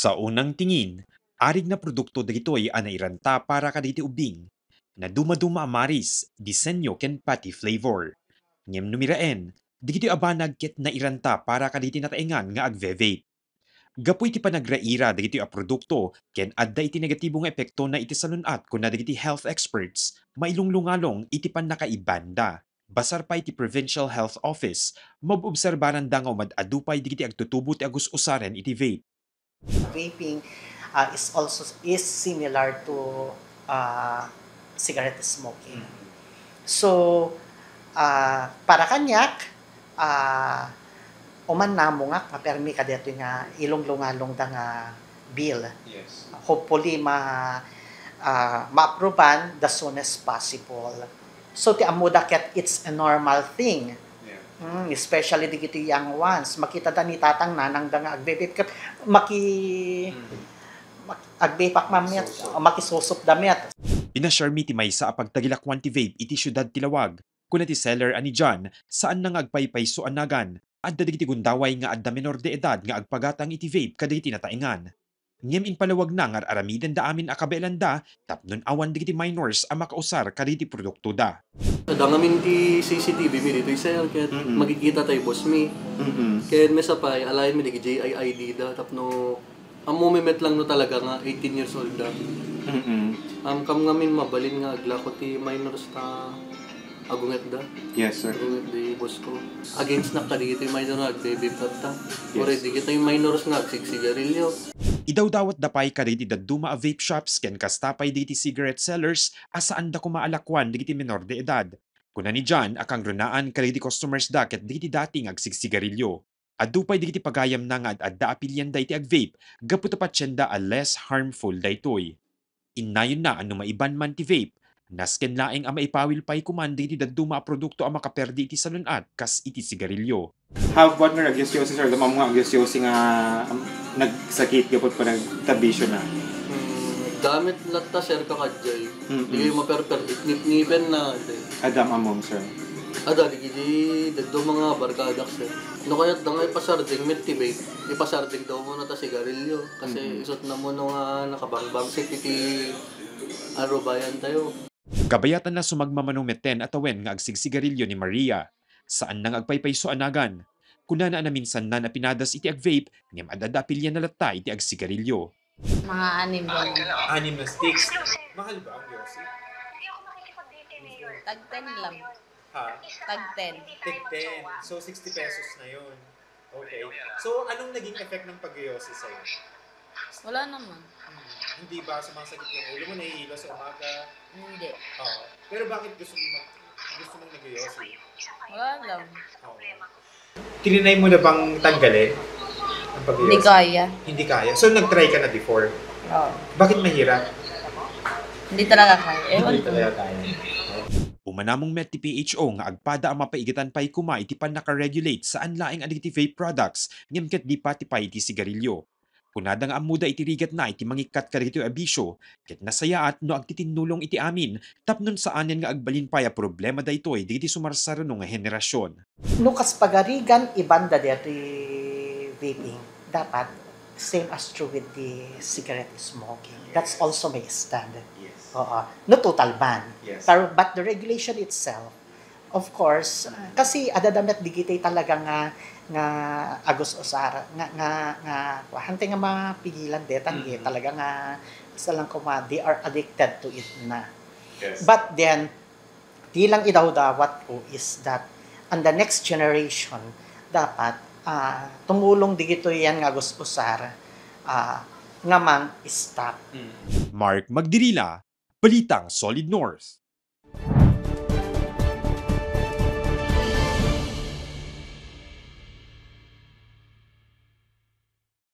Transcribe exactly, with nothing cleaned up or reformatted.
Sa unang tingin, arig na produkto dagitoy a nairanta para kadagiti ubbing. Nadumaduma a maris, disenyo ken pati flavor. Ngem no miraen, dagitoy a banag ket nairanta para kadagiti nataengan nga agve-vape. Gapu iti panagraira dagitoy a produkto ken adda iti negatibo nga epektona iti salun-at, kuna dagiti health experts, mailunglungalong iti pannakaibanda. Basar pay ti Provincial Health Office, maobserbaranda nga umad-adu pay dagiti agtutubo ti agus-usaren iti vape. Vaping, ah, is also, is similar to, ah, cigarette smoking. So, ah, para kaniak, ah, umannamongak nga permi kadaytoy nga ilunglungalongda nga bill. Yes. Hopefully, ma, ah, maapruban the soonest possible. So, ti ammoda ket it's a normal thing. Yeah. Mm, especially dagiti young ones. Makitada ni tatang nanangda nga agbe-vape ket maki, Mm. mak-, agbe-vape ak mammet, Susup. Makisusupda met. Pinasiarmi ti maysa a pagtagilakuan ti vape iti siudad ti Laoag. Kuna ti seller a ni John, saanna nga agpaypayso a nagan. Adda dagiti gundaway nga adda menor de edad nga agpagatang iti vape kadagiti nataengan. Ngem impalawagna nga ar-aramidenda amin a kabaelanda tapno awan dagiti minors a makausar kadagiti produktoda. Adda ngamin ti C C T V mi ditoy, sir, ket Mm-mm. makikita tay boss mi. Mm-mm. Ket maysa pay, alaen mi dagiti J I I D da tapno ammo mi met lang no talaga nga eighteen years old da. Mm-mm. Am, kam ngamin mabalin nga aglako ti minors ta agungetda. Yes, sir. Agunget di boss ko. Against nak kadagiti minor nga agbe-vape ta. Yes. Or dagiti minors nga agsigsigarilyo. Idawdawatda pay kadagiti dadduma a vape shops ken kasta pay dagiti cigarette sellers a saanda koma a lakuan dagiti menor de edad. Kuna ni John a kangrunaan kadagiti customers da ket dagiti dati nga agsigsigarilyo. Adu pay dagiti pagayamna nga ad-adda a pilianda iti ag-vape gapu ta patienda a less harmful daytoy. Innayonna a no maiban man ti vape, nasken laeng a maipawil pay koman dagiti dadduma a produkto a makaperdi iti salun-at kas iti sigarilyo. How about nga agyos-yosi, sir? Damam nga agyos-yosi nga um, nagsakit gapu ta panagtabisyo na. Hmm, gamit latta, sir, kakadjay. Mm-mm. Di maperper, nip-nipen na. Di. Adam amom, sir. Ada, di, di, di, di, mga barkadak, sir. No kayat da nga ipasarding met ti vape, ipasarding daw muna ta sigarilyo. Kasi Mm-mm. Isut na muna nga nakabangbangsit iti arubayan tayo. Kabayatanna sumagmamano metten a tawen nga agsigsigarilyo ni Maria. Saanna nga agpaypayso a nagan. Kunana a naminsanna a pinadas iti ag-vape, ngem ad-adda a pilianna latta iti agsigarilyo. Mga anim lang. Anim na sticks. Mahal ba ang yosi? Tag ten lang. Ha? Tag ten. Tig ten. So, sixty pesos na yun. Okay. So, anong naging effect ng pag-yosi sa'yo? Wala naman. Hmm. Hindi ba sumasakit yung ulo mo? Nahihilo sa umaga? Hindi. Oo. Pero bakit gusto mo mag gusto mong nag-yosi? Wala lang. Oo. Tininay mo na bang tanggalin ang Hindi pag-yosi? Kaya. Hindi kaya. So, nag-try ka na before? Oo. Bakit mahirap? Hindi talaga kaya. Ewan ko. Hindi talaga kaya. Umanamong met ti P H O nga agpada a mapaigatan pay koma iti pannaka-regulate saan laeng a dagiti vape products ngem ket di pati pay iti sigarilyo. Kunada nga ammoda iti rigatna iti mangikkat kadagitoy a bisyo, ket nasayaat no agtitinnulong iti amin tapnon saanen nga agbalin pay a problema daytoy dagiti sumarsaruno nga henerasyon. No kas pagarigan, ibanda daytoy vaping, dapat same as true with the cigarette smoking. That's also my stand. Yes. Oo. No total ban. Yes. Pero, but the regulation itself, of course, kasi adda met digitay talaga nga nga agus-usar nga nga nga kuan, hantay nga mapigilan deta, Mhm. Talaga nga sa lang kuma, they are addicted to it na. Yes. But then, di lang idawdawat ko is that on the next generation, dapat ah, tumulong digitoy yan nga agus-usar ah, nga mang-stop. Mm. Mark Magdirila, Balitang Solid North.